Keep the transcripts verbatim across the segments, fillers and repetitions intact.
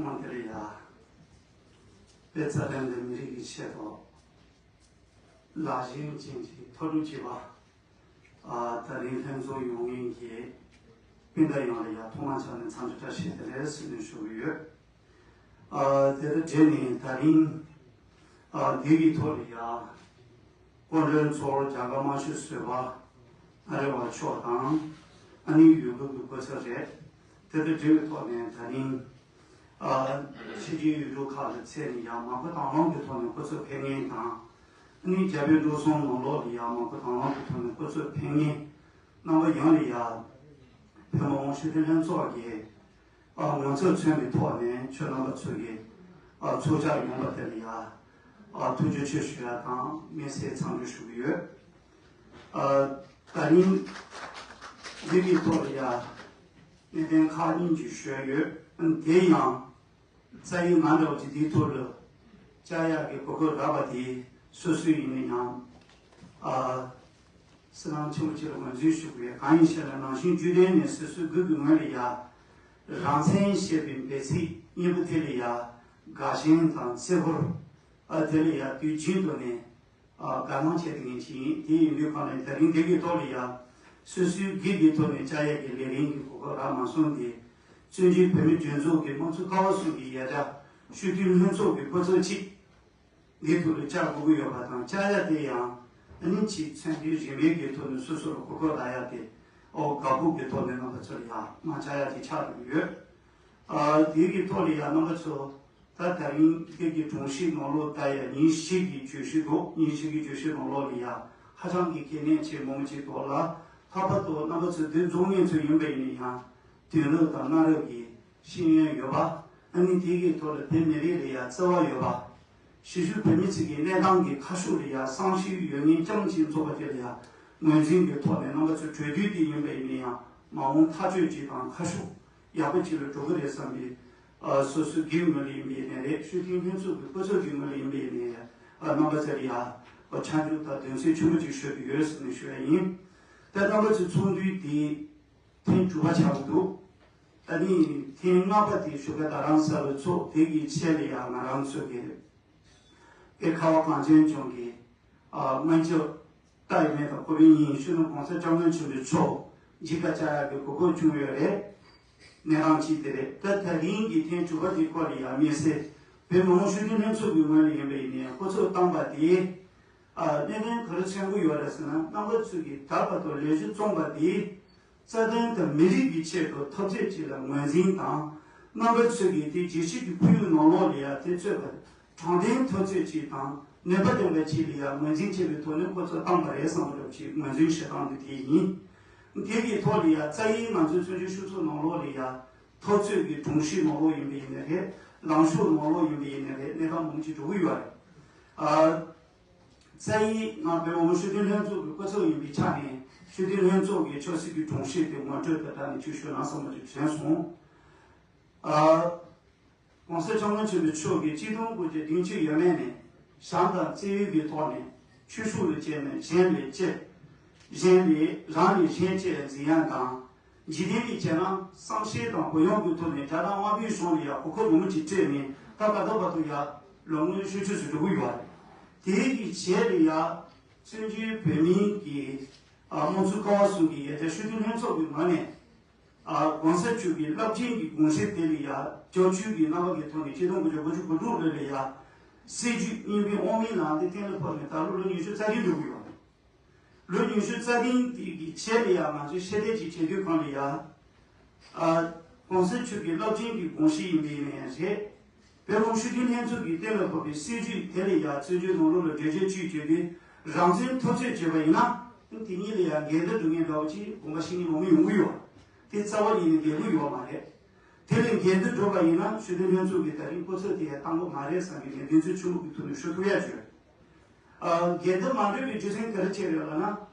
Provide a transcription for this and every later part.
ཁོང་དེ་ལ་ཡ། དཔེ་རྩ་དོན་དེ་མི་རིགས་ཀྱི་ཆེད་དུ་ལག་ལེན་ཅན་གྱི་མཐོ་སྒྲུབ་བྱེད་པ། ཨ། ད་རིང་ལྷན་འཛོམས་ཡོང་མཁན་གྱི་སྤུན་ཟླ་ཡོངས་ལ་ཡ་ཐོག་མ་ཆ་ནས་འཚམས་འདྲི་བཀྲ་ཤིས་བདེ་ལེགས་ཟེར་ནས་ཞུ་གི་ཡོད། ཨ། དེ་དང་འབྲེལ་ནས་ད་རིང་ཨ་འདི་གི་ཐོག་ལ་ཡ། སྐུ་མགྲོན་ཚོར་རྒྱ་གར་དམར་ཤོག་ཟུར་པ་ཨ་རི་བ་མཆོག་དང་། ཨ་ནི་ཡུ་གུར་གྱི་སྐུ་ཚབ་རེད། དེ་དང་འབྲེལ་བའི་ཐོག་ནས་ད་རིང་ཨ་ཕྱི་རྒྱལ་ཡུལ་གྲུ་ཁག་ལ་ཚད་ནས་ཡང་མང་པོ་དང་བླངས་ཀྱི་ཐོག་ནས་སྐུ་ཚབ་ཕེབས་མཁན་དང་། ཨ་ནི་རྒྱ་བལ་འབྲུག་གསུམ་ནང་ལོགས་ལ་ཡང་མང་པོ་དང་བླངས་ཀྱི་ཐོག་ནས་སྐུ་ཚབ་ཕེབས་མཁན་རྣམ་པ་ཡོངས་ལ་ཡ། བོད་མི་མང་སྤྱི་འཐུས་ལྷན་ཚོགས་ཀྱི་ཨ་ངོ་ཚབ་མཚོན་པའི་ཐོག་ནས་ཁྱོད་རྣམ་པ་ཚོ་གི་ཨ་ཚོགས་བཅར་ཡོང་བ་དེ་ལ་ཡ་ཨ་ཐུགས་རྗེ་ཆེ་ཞུ་ཡ་དང་དམིགས་བསལ་འཚམས་འདྲི་ཞུ་གི་ཡོད། ཨ་ད་རིང་འདི་གི་ཐོག་ལ་ཡ་གནད་དོན་ཁག་གཉིས་ཅིག་ཞུ་ཡ་ཡོད། དེ་ཡང་རྩ་ཡིག་ང་འདྲ་བོ་ཅིག་འདིའི་ཐོག་ལ་བཅར་ཡག་གི་གོ་སྐབས་རག་པ་དེ་སོ་སོའི་ཡིན་ན་ཡང་ཨ་བསོད་ནམས་ཆེན་པོ་ཅིག་ལ་ངོས་འཛིན་ཞུ་དགོས། གང་ཡིན་ཞེ་ན་ནང་བཞིན་བརྒྱུད་ལྡན་ནས་སོ་སོའི་སྒེར་གྱི་ངོས་ལ་ཡ་རང་བཙན་ཞེས་པའི་འབོད་ཚིག་སྙན་པོ་དེ་ལ་ཡ་དགའ་ཞེན་དང་བརྩི་བཀུར། ཨ་དེ་ལ་ཡ་དུས་རྒྱུན་དུ་ནས་ཨ་དགའ་སྣང་བྱེད་མཁན་ཞིག་ཡིན། དེ་ཡིན་དུས་གང་ལ་ད་རིང་འདི་གི་ཐོག་ལ་ཡ་སོ་སོའི་སྒེར་གྱི་ཐོག་ནས་བཅར་ཡག་གི་ལས་རིམ་གྱི་གོ་སྐབས་རག་མ་སོང་སྟེ། བཙན་བྱོལ་བོད་མིའི་སྒྲིག་འཛུགས་ཀྱི་དམངས་གཙོ་ཀ་བ་གསུམ་གྱི་ཡ་གྱལ་སྤྱི་འཐུས་ལྷན་ཚོགས་ཀྱི་སྐུ་ཚབ་ཅིག་འདིའི་ཐོག་ལ་བཅར་དགོས་ཀྱི་ཡོད་པ་དང་། བཅར་ཡ་དེ་ཡང་ཨ་ནི་ཅིག་མཚོན་དོན་རིན་མེད་ཀྱི་ཐོག་ནས་སོ་སོ་ལ་གོ་སྐབས་རག་ཡ་དེ་ཨོ་དགའ་སྤོབས་ཀྱི་ཐོག་ནས་རྣམ་པ་ཚོ་ལ་ཡང་མ་བཅར་ཡ་དེ་ཆགས་འགྲོ་གི་ཡོད། ཨ་དེ་གི་ཐོག་ལ་ཡང་རྣམ་པ་ཚོ་ད་ད་རིང་སྐད་ཀྱི་སྒྲོམ་གཞི་ནང་ལོགས་ད་ཡ་ཉིན་བཞི་གི་བརྗོད་གཞི་འདུག་ཉིན་བཞི་གི་བརྗོད་གཞི་ནང་ལོགས་ལ་ཡང་ཧ་ཅང་གི་གལ་གནད་ཆེ་མང་པོ་ཅིག་འདུག་ལ། ལྷག་པར་དུ་རྣམ་པ་ཚོ་འདིར་འཛོམས་མཁན་ཚོ་ཡིན་པ་ཡིན་ན་ཡང་དེང་རབས་དང་གནའ་རབས་ཀྱི་ཤེས་ཡོན་ཡོད་པ། ཨ་ནི་དེ་གི་ཐོག་ལ་བོད་མི་རིགས་ལ་ཡང་བརྩེ་བ་ཡོད་པ། གཞིས་བཞུགས་བོད་མི་ཚོ་གི་གནས་སྟངས་ཀྱི་ཁ་ཕྱོགས་ལ་ཡང་བསམ་ཤེས་ཡོད་མཁན་རྐྱང་ཅིག་ཚོགས་པ་དེ་ལ་ཡང་ངོས་འཛིན་གྱི་ཐོག་ནས་རྣམ་པ་ཚོ་གྲོས་བསྡུར་དེ་ཡིན་པ་ཡིན་ན་ཡང་མ་འོངས་ཐག་གཅོད་ཅིག་དང་ཁ་ཕྱོགས་ཡག་པོ་ཅིག་ལ་འགྲོ་གི་རེད་བསམ་པའི་ཨ་སོ་སོའི་སྒེར་ངོས་ལ་ཡིན་པ་ཡིན་ནའི་རེད། སྤྱི་འཐུས་ལྷན་ཚོགས་ཀྱི་སྐུ་ཚབ་ཀྱི་ངོས་ལ་ཡིན་པ་ཡིན་ནའི་ཨ་རྣམ་པ་ཚོ་ལ་ཡང་ཨ་ཆ་འཇོག་དང་དོན་ཚན་ཆེན་པོ་ཅིག་ཞུ་གི་ཡོད་ཟེར་ནས་ཞུ་ཡ་ཡིན། ད་རྣམ་པ་ཚོའི་ཚོགས་འདུ་དེ་ཐེངས་དྲུག་པ་ཆགས་ཀྱི་འདུག་ད་ནི་ཐེངས་ལྔ་པ་དེ་བཞུགས་སྒར་རྡ་རམ་ས་ལ་ཚོགས། དེ་གི་ཆེད་ལ་ཡང་ང་རང་ཚོ་གི་དེ་ཁ་བ་གངས་ཅན་ལྗོངས་ཀྱི་ཨ་སྔོན་ཆད་ལྟ་ཡི་མེད་དང་གོ་བའི་ཉིན་གཞོན་ནུ་གོང་ས་སྐྱབས་མགོན་ཆེན་པོ་མཆོག་མཇལ་ཁ་བཅར་ཡག་གི་གོ་སྐབས་བྱུང་ཡོད་རེད། གནས་སྟངས་གཅིག་དེ་རེད། ད་ད་རིང་གི་ཐེངས་དྲུག་པ་དེའི་སྐོར་ལ་ཡང་དམིགས་བསལ་བོད་མི་མང་སྤྱི་འཐུས་ལྷན་ཚོགས་ཀྱི་ངོས་ནས་ཡིན་པ་ཡིན་ནའི་སྐུ་ཚབ་བཏང་པ་དེ་ཨ་གནད་དོན་ག་རེ་མཚོན་གྱི་ཡོད་རེད་ཟེར་ན། རྣམ་པ་ཚོས་ཀྱིས་ད་བར་དུ་ལས་གཞི་བརྩམས་པ་དེ་རྩ་དོན་དང་མི་རིགས་ཀྱི་ཆེད་དུ་འཐབ་རྩོད་ཅིག་ལ་ངོས་འཛིན་དང་། རྣམ་པ་ཚོས་ཀྱིས་དེ་རྒྱལ་སྤྱི་གི་ཁོར་ཡུག་ནང་ལོགས་ལ་ཡང་དེ་གཙོས་པ་དྲང་བདེན་འཐབ་རྩོད་ཅིག་དང་ནུས་པ་ལྡན་པ་ཅིག་ལ་ཡང་ངོས་འཛིན་བྱེད་པའི་ཐོག་ནས་སྐུ་ཚབ་བཏང་པ་རེད་བསམ་པ་འདྲ་ཅིག་ངོས་འཛིན་བྱེད་སྟངས་དེ་དེ་ཡིན། དེ་གི་ཐོག་ལ་ཡང་རྩ་ཡིག་ང་ཚོའི་བཙན་བྱོལ་སྤྱི་ཚོགས་ནང་ལོགས་ལ་ཡང་འཐབ་རྩོད་ཀྱི་སྒྲོམ་གཞི་ནང་ལོགས་ཡིན་པ་ཡིན་ནའི་རེད། ལངས་ཕྱོགས་ནང་ལོགས་ཡིན་པ་ཡིན་ནའི་རེད། གནས་སྟངས་མང་པོ་ཅིག་འགྲོ་གི་ཡོད་རེད། ཨ། རྩ་ཡིག་ང་བོད་མི་མང་སྤྱི་འཐུས་ལྷན་ཚོགས་ཀྱི་སྐུ་ཚབ་ཡིན་པའི་ཆ་ནས་སྤྱི་འཐུས་ལྷན་ཚོགས་ཀྱི་ཆབ་སྲིད་ཀྱི་དྲུང་ཆེ་དེ་ངོ་སྤྲོད་དང་སྦྲགས་ནས་ཅིག་ཞུ་ན་བསམ་པ་ཅིག་དྲན་སོང་། ཨ། གོང་ས་སྐྱབས་མགོན་ཆེན་པོ་མཆོག་གིས་ཆིག་སྟོང་དགུ་བརྒྱ་བདུན་ཅུ་ཡས་མས་ནས་བྱམས་དང་བརྩེ་ཡུལ་གྱི་ཐོག་ནས་ཆོས་ཕྱོགས་ལ་གཅེས་ནས་གཞན་ལ་གཅེས། གཞན་ལས་རང་ལས་གཞན་གཅེས་འཛིན་ཡ་དང་། འཇིག་རྟེན་ལ་བྱས་ན་བསམ་ཤེས་དང་གུ་ཡངས་ཀྱི་ཐོག་ནས་རྒྱ་ནག་དམར་པོའི་གཞུང་ལ་ཡང་གོ་སྐབས་མང་པོ་ཅིག་སྤྲད་ནས་ད་ད་ལྟ་བར་དུ་ཡང་ལོ་ངོ་ཉི་ཤུ་ཙམ་ཞིག་འགྲོ་གི་ཡོད་རེད། དེའི་གི་རྗེས་ལ་ཡང་བཙན་བྱོལ་བོད་མིའི་གི་ཨ་དམངས་གཙོ་ཀ་བ་གསུམ་གྱི་ཡ་གྱལ་སྤྱི་འཐུས་ལྷན་ཚོགས་ཀྱི་ངོས་ནས་ཨ་གོང་ས་མཆོག་གི་རླབས་ཆེན་གྱི་དགོངས་གཞི་དེ་ལ་ཡང་རྒྱབ་སྐྱོར་གྱི་རྣམ་པ་གི་ཐོག་ནས་ཆིག་སྟོང་དགུ་བརྒྱ་དགུ་བཅུ་གོ་དྲུག་ལོ་ལ་ཡང་སྲིད་བྱུས་གཉིས་པའི་དབང་མིའི་ལམ་དེ་གཏན་ལ་ཕབ་ནས་ད་ལོ་ལོ་ཉི་ཤུ་རྩ་བདུན་འགྲོ་གི་ཡོད་རེད། ལོ་ཉི་ཤུ་རྩ་བདུན་དེ་གི་རྗེས་ལ་ཡང་ང་ཚོས་ཤེས་ལྡན་ཅིག་བྱེད་དུས་གང་ལ་ཡང་ཨ་གོང་ས་མཆོག་གི་རླབས་ཆེན་གྱི་དགོངས་གཞི་ཡིན་པའི་ནས་རེད། བོད་མི་མང་སྤྱི་འཐུས་ལྷན་ཚོགས་ཀྱིས་གཏན་ལ་ཕབ་པའི་སྲིད་བྱུས་དེ་ལ་ཡང་བཙན་བྱོལ་ནང་ལོགས་ལ་འགྲེལ་བརྗོད་ཅིག་བྱེད་དུས་རང་བཙན་འཐབ་རྩོད་བྱས་པ་ཡིན་ན་དེ་གཉིས་ལ་ཡང་འགལ་ཟླ་འགྲོ་མཁན་འདྲ་བོ་ཅིག་དགོངས་པ་བཞེས་མཁན་མང་པོ་ཡོང་གི་ཡོད། དེ་རྩ་བ་ཉིད་ནས་འགལ་གྱི་ཡོད་མ་རེད། དེ་ལས་འགལ་ཟླ་འགྲོ་བ་ཡིན་ན་སྤྱི་འཐུས་ལྷན་ཚོགས་ཀྱི་ད་རིང་སྐུ་ཚབ་དེ་ཡང་བཏང་གི་མ་རེད་བསམ་པའི་ངས་འདི་ཚོའི་ཆུ་མོ་གི་ཐོག་ནས་ཤོད་ཐུབ་ཡ་བྱོས། ཨ་འགལ་ཟླ་མ་འགྲོ་བའི་རྒྱུ་མཚན་ག་རེ་བྱས་རེད་ལབ་ན།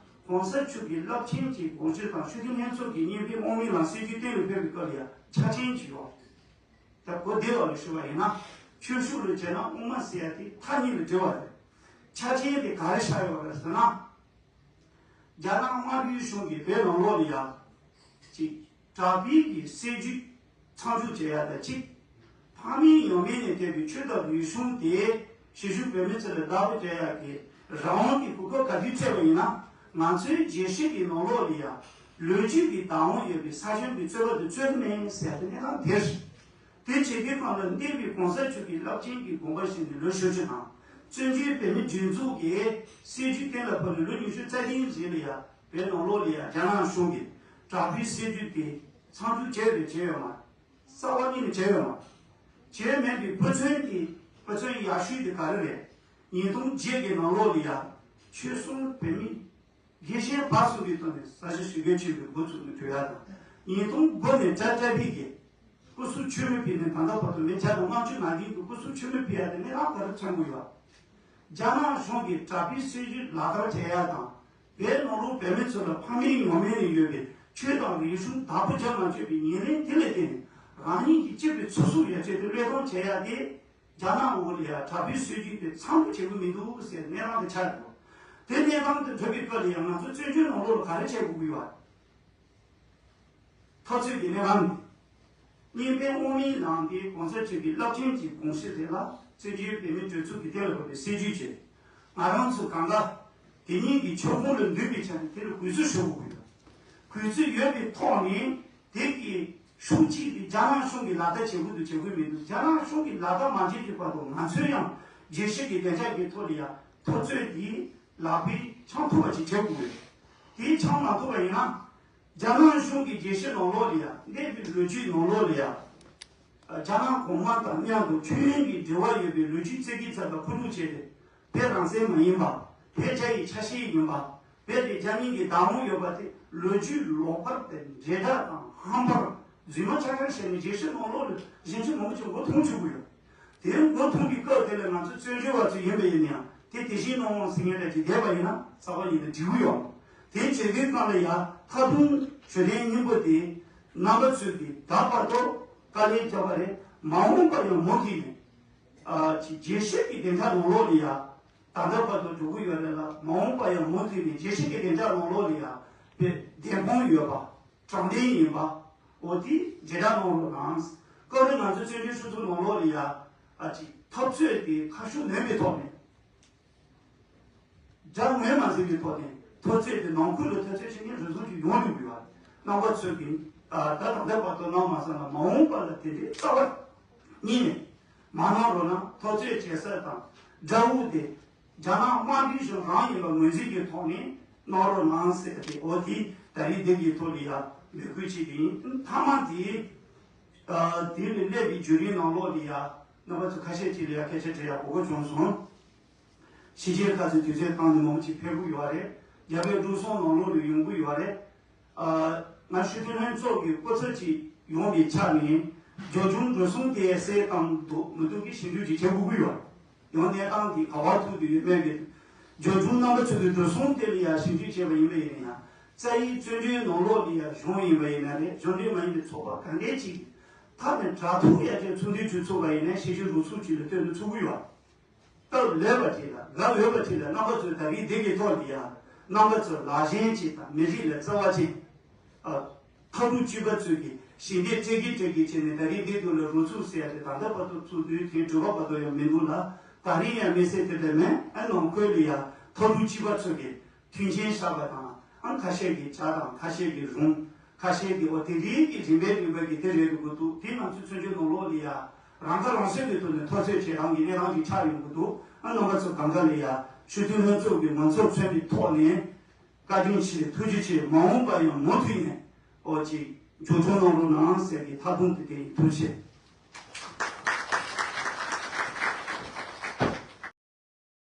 གོང་ས་མཆོག་གི་རླབས་ཆེན་གྱི་དགོངས་གཞི་དང་སྤྱི་འཐུས་ལྷན་ཚོགས་ཀྱི་གཉིས་པའི་དབང་མིའི་ལམ་སྲིད་བྱུས་གཏན་ལ་ཕེབས་པའི་སྐབས་ལ་ཡང་ཆ་ཆེན་ཅིག་ཡོད། ད་གོ་བདེ་བ་ལ་ཞུ་བ་ཡིན་ན། ཆོས་ཕྱོགས་ལ་བྱས་ན་དབུ་མ་ཟེར་ཡ་དེ་མཐའ་གཉིས་ལ་འབྲེལ་བ་རེད། ཆ་ཆེན་དེ་ག་རེ་ཆགས་ཡོད་རེད་ཟེར་ན། རྒྱ་ནག་དམར་པོའི་གཞུང་གིས་བོད་ནང་ལོགས་ལ་ཡ། གཅིག་དྲག་པོའི་གི་སྲིད་བྱུས་མཚམས་འཇོག་བྱེད་ཡ་དང་གཅིག་ཕ་མེས་ཡང་མེས་ནས་བསྟན་པའི་ཆོས་དང་རིག་གཞུང་དེ་ཕྱི་བཞུགས་བོད་མི་ཚོ་ལ་བདག་པོ་རྒྱག་ཡག་གི་རང་དབང་གི་གོ་སྐབས་ག་དུས་སྤྲད་པ་ཡིན་ན། ང་ཚོའི་རྒྱལ་སྤྱི་གི་ནང་ལོགས་ལ་ཡང་ལོ་རྒྱུས་ཀྱི་བདག་དབང་ཡོད་པའི་ས་ཁྱོན་གྱི་རྩོད་པ་དེ་རྩོད་ཀྱི་མེད་ཟེར་ཏེ་གནས་སྟངས་དེ་རེད། དེ་བྱེད་དུས་སྒང་ལ་འདས་པའི་གོང་ས་མཆོག་གི་རླབས་ཆེན་གྱི་དགོངས་པ་བཞེས་ནས་ལོ་བཞི་བཅུ་དང་། བཙན་བྱོལ་བོད་མིའི་སྒྲིག་འཛུགས་ཀྱི་སྲིད་བྱུས་གཏན་ལ་ཕབ་ནས་ལོ་ཉི་ཤུ་རྩ་བདུན་རྗེས་ལ་ཡང་བོད་ནང་ལོགས་ལ་ཡང་རྒྱ་ནག་གཞུང་གིས་དྲག་པོའི་སྲིད་བྱུས་དེ་མཚམས་འཇོག་བྱས་རེད་བྱས་ཡོད་མ་རེད། རྩ་བ་ཉིད་ནས་བྱས་ཡོད་མ་རེད། བྱས་མེད་པའི་དཔེ་མཚོན་དེ་དཔེ་མཚོན་ཡག་ཤོས་དེ་ག་རེ་རེད། ཉིས་སྟོང་བརྒྱད་ཀྱི་ནང་ལོགས་ལ་ཡང་ཆོལ་གསུམ་བོད་མི་དགེ་བཤེས་བར་གསུམ་གྱི་ཐོག་ནས་ས་གཞི་ཞི་རྒོལ་ཆེན་པོའི་འགོ་བཙུགས་ནས་གྲོལ་ཡག་དང་། ཉིས་སྟོང་དགུ་ནས་གྲྭ་བཀྲ་བྷེ་གིས་སྐུ་གཟུགས་མཆོད་མེ་ཕུལ་ནས་ད་ལྟ་བར་དུ་མི་བརྒྱ་དང་ལྔ་བཅུ་ང་བདུན་གྱིས་སྐུ་གཟུགས་མཆོད་མེ་ཕུལ་ཡག་དེ་གནས་སྟངས་ག་རེ་མཚོན་གྱི་ཡོད། རྒྱ་ནག་གཞུང་གིས་དྲག་པོའི་སྲིད་བྱུས་ལག་བསྟར་བྱེད་ཡག་དང་། བོད་ནང་ལོགས་བོད་མི་ཚོ་ལ་ཕ་མེས་ཡང་མེས་ནས་ཡོད་པའི་ཆོས་དང་རིག་གཞུང་བདག་པོ་རྒྱག་མ་བཅུག་པའི་ཉེས་ལན་དེ་ལ་བརྟེན་ནས་རང་ཉིད་ཀྱི་གཅེས་པའི་ཚེ་སྲོག་ཡང་བཅད་དེ་བློས་གཏོང་བྱེད་ཡག་དེ། རྒྱ་ནག་འོག་ལ་ཡང་དྲག་པོའི་སྲིད་བྱུས་དེ་མཚམས་འཇོག་བྱེད་ཀྱི་མི་འདུག་ཟེར་གནས་སྟངས་དེ་ཆགས་འདུག་དེ་གནས་སྟངས་དེ་འགྲུབ་པའི་སྐབས་ལ་ཡང་ང་ཚོ་བཙན་བྱོལ་ནང་ལོགས་ལ་ག་རེ་བྱེད་དགོས་ཀྱི་ཡོད། འཐབ་རྩོད་ཀྱི་གནས་སྟངས་འདི། གཉིས་ཕན་དབུ་མའི་ལམ་དེ་གོང་ས་མཆོག་གི་རླབས་ཆེན་གྱི་དགོངས་གཞི་དེ་ལ་བཙན་བྱོལ་བོད་མིའི་སྒྲིག་འཛུགས་ཀྱི་གཏན་ལ་ཕབ་པའི་སྲིད་བྱུས་བྱས། ང་རང་ཚོ་གང་ག་དེ་ཉིད་ཀྱི་ཆོལ་ཁོངས་ལ་འདུས་པའི་ཆ་ནས་དེ་ལ་གུས་བརྩི་ཞུ་དགོས་ཀྱི་ཡོད། གུས་བརྩི་ཡོད་པའི་ཐོག་ནས་དེ་གི་ཤུགས་གཅིག་གིས་རྒྱ་ནག་གཞུང་གི་ལག་བསྟར་བྱེད་དགོས་འདུག་བྱེད་དགོས་མི་འདུག་རྒྱ་ནག་གཞུང་གི་ལག་བསྟར་མ་བྱེད་ཀྱི་བར་དུ་ང་ཚོས་ཡང་རྒྱལ་སྤྱི་གི་བདེ་འཇགས་ཀྱི་ཐོག་ལ་ཡང་འཐབ་རྩོད་འདི་ལག་པས་འཆང་ཐུབ་པ་ཞིག་བྱེད་དགོས་ཡོད། དེ་འཆང་མ་ཐུབ་པ་ཡིན་ན། རྒྱ་ནག་གཞུང་གིས་རྒྱལ་སྤྱི་ནང་ལོགས་ལ་ཡང་འདས་པའི་ལོ་རྒྱུས་ནང་ལོགས་ལ་ཡང་། རྒྱ་ནག་གོང་མ་དང་མཉམ་དུ་མཆོད་ཡོན་གྱི་འབྲེལ་བ་ཡོད་པའི་ལོ་རྒྱུས་བཙན་གྱིས་ཚབ་པ་མཁོ་སྒྲུབ་བྱས་ཏེ། བོད་རང་བཙན་མ་ཡིན་པ། བོད་རྒྱ་ཡི་ཆ་ཤས་ཡིན་པ། བོད་དེ་རྒྱ་མིའི་གི་བདག་དབང་ཡོད་པ་དེ་ལོ་རྒྱུས་ལོག་པར་དང་འདྲེ་སྒྲ་དང་ཧམ་པར་རྫུན་མ་ཆགས་ཆགས་བྱས་ནས་རྒྱལ་སྤྱི་ནང་ལོགས་ལ་གཞན་ཕྱོགས་མང་པོ་ཅིག་མགོ་འཐོམ་བཅུག་གི་ཡོད། དེ་མགོ་འཐོམ་པའི་སྐབས་དེ་ལ་ང་ཚོ་བཙན་བྱོལ་བ་ཚོ་ཡིན་པ་ཡིན་ན་ཡང་དེ་དེ་བཞིན་གནང་འོང་ཟེར་མཁན་རེ་ཅིག་བསྡད་པ་ཡིན་ན་རྩ་བ་ཉིད་ནས་འགྲིག་གི་ཡོད། དེ་བྱེད་དུས་སྒང་ལ་ཡང་ད་དུང་ཞུ་ལན་སྙིང་པོ་དེ་རྣམ་པ་ཚོས་ཀྱིས་ད་བར་དུ་དཀའ་ལས་བརྒྱབ་པ་རེད། མ་འོངས་པ་ཡང་མུ་མཐུད་ནས་ཨ་ཅིག་རྒྱལ་སྤྱི་གི་བདེ་འཇགས་ནང་ལོགས་ལ་ཡང་ད་ལྟ་བར་དུ་འགྲོ་གི་ཡོད་རེད་ལ། མ་འོངས་པ་ཡང་མུ་མཐུད་ནས་རྒྱལ་སྤྱི་གི་བདེ་འཇགས་ནང་ལོགས་ལ་ཡང་བདེན་དཔང་ཡོད་པ། དྲང་བདེན་ཡིན་པ། འོ་དེ་བརྗེད་དྲག་གནང་རོགས་གནང་། སྐབས་རེ་ང་ཚོ་བཙན་བྱོལ་སྤྱི་ཚོགས་ནང་ལོགས་ལ་ཡ་ཨ་ཅིག་འཐབ་རྩོད་དེ་ཁ་ཕྱོགས་ལོན་པའི་ཐོག་ནས། དགྲ་ངོས་མ་ཟིན་པའི་ཐོག་ནས་འཐབ་རྩོད་དེ་ནང་ཁུལ་ལ་འཐབ་རྩོད་བྱེད་མཁན་རེ་ཟུང་ཅིག་ཡོང་འདུག་ཡོད་རེད། རྣམ་པ་ཚོས་ཀྱིས་ད་ད་ལྟ་བར་དུ་གནང་མ་སོང་ན་མ་འོངས་པ་ལ་དེ་འདྲའི་རྩ་བ་ཉིད་ནས་མ་གནང་རོགས་གནང་། འཐབ་རྩོད་བྱེད་ས་དང་དགྲ་བོ་དེ། རྒྱ་ནག་དམར་འབུ་གཞུང་རང་ཡིན་པ་ངོས་འཛིན་གྱི་ཐོག་ནས་གནང་རོགས་གནང་ཟེར་ཏེ། འོ་དེ་ད་རེས་འདི་གི་ཐོག་ལ་ཡ་འབོད་སྐུལ་བྱས་ཏེ་ཡིན། མཐའ་མ་དེ་དེ་ལས་སླེབས་པའི་བརྒྱུད་རིམ་ནང་ལོགས་ལ་ཡ་རྣམ་པ་ཚོ་ཁ་ཤས་ཅིག་ལ་ཡ་སྐད་ཆ་དྲི་ཡ་གོ་སྐབས་བྱུང་སོང་། ཕྱི་རྒྱལ་ཁག་ཚོས་དུས་ཚོད་བཏང་ནས་མང་པོ་ཅིག་ཕེབས་ཀྱི་ཡོད་རེད། རྒྱ་བོད་འབྲུག་གསུམ་ནང་ལོགས་ལ་ཡོང་གི་ཡོད་རེད། ཨ། ང་ཞུ་དོན་ལྷན་ཚོགས་ཀྱི་སྐུ་ཚབ་ཅིག་ཡོང་བའི་ཆ་ནས་རྒྱབ་ལྗོངས་འགྲོ་སོང་དེ་གསལ་བཏང་འདུག་མི་འདུག་གི་ཞིབ་འཇུག་ཅིག་བྱེད་དགོས་ཀྱི་ཡོད། ཡང་གནས་སྟངས་དེ་ག་བ་ཐུག་འདུག་ཡོད་མེད་ཀྱི། རྒྱབ་ལྗོངས་རྣམ་པ་ཚོ་གི་འགྲོ་སོང་དེ་ལ་ཡང་ཞིབ་འཇུག་བྱས་པ་ཡིན་པ་ཡིན་ན་ཡང་། རྩ་ཡི་བཙན་བྱོལ་ནང་ལོགས་ལ་ཡང་གཞུང་ཡིན་པ་ཡིན་ན་རེད། གཞུང་འབྲེལ་མ་ཡིན་པའི་ཚོགས་པ་གང་འདྲས་ཅིག་ཐབས་ནས་དྲ་ཐོག་ཡར་རྒྱས་ཚོགས་འདུ་བྱེད་ཚུགས་པ་ཡིན་ན་ཞིབ་འཇུག་རུ་ཚུགས་ཅིག་ལ་སྟོན་དུ་ཚུགས་ཀྱི་ཡོད། སྟབས་ལེགས་པ་ཅིག་ལ་དགའ་འོས་པ་ཅིག་ལ་རྣམ་པ་ཚོས་ད་རེས་འདི་གི་ཐོག་ལ་ཡང་རྣམ་པ་ཚོ་ལག་ཞེན་ཅིག་དང་མི་རིགས་ལ་བརྩེ་བ་ཅིག་ཨ། མཐའ་ལུགས་གཅིག་པ་ཚོས་ཀྱི་ཞི་བདེ་སྤྲད་ཀྱི་སྤྲད་ཀྱི་བྱས་ནས་ད་རེས་འདི་དུས་ལ་རུ་ཚུགས་ཟེར་ཡ་དེ་ད་ལྟ་བར་དུ་ཚུགས་དུས་དེ་གྲོལ་བ་བར་དུ་ཡང་མི་འདུག་ལ། ད་རེས་ཡང་དམིགས་བསལ་དེ་འདྲ་མེད། ཨ། ནང་ཁུལ་ལ་ཡང་མཐའ་ལུགས་གཅིག་པ་ཚོས་ཀྱི་མཐུན་རྐྱེན་བཞག་པ་དང་། ཨང་། ཁ་ཤས་ཀྱིས་ཇ་དང་ཁ་ཤས་ཀྱིས་རུང་། ཁ་ཤས་ཀྱིས་འོ་དེ་རིགས་ཀྱི་རིམ་པས་རིམ་པས་ཀྱི་དེ་རེད་འདུག་གི་འདུག་དེ་ང་ཚོའི་བཙན་བྱོལ་ནང་ལོགས་ལ་ཡ་རང་ཁ་རང་གསོའི་ཐོག་ནས་འཐབ་རྩོད་བྱེད་སྟངས་ཀྱི་གནས་སྟངས་ཅིག་ཆགས་ཡོང་གི་འདུག་ཨ། རྣམ་པ་ཚོ་གང་ག་ལ་ཡ་ཞུ་དོན་ལྷན་ཚོགས་ཀྱི་མང་ཚོགས་མཚོན་པའི་ཐོག་ནས་བཀའ་དྲིན་ཆེ། ཐུགས་རྗེ་ཆེ། མ་འོངས་པ་ཡང་མུ་མཐུད་ནས་འོ་ཅིག་འཇོན་ཐང་གནང་རོགས་གནང་ཟེར་གྱི་ཐག་དུང་དེ་དེ་ཡིན། ཐུགས་རྗེ་ཆེ།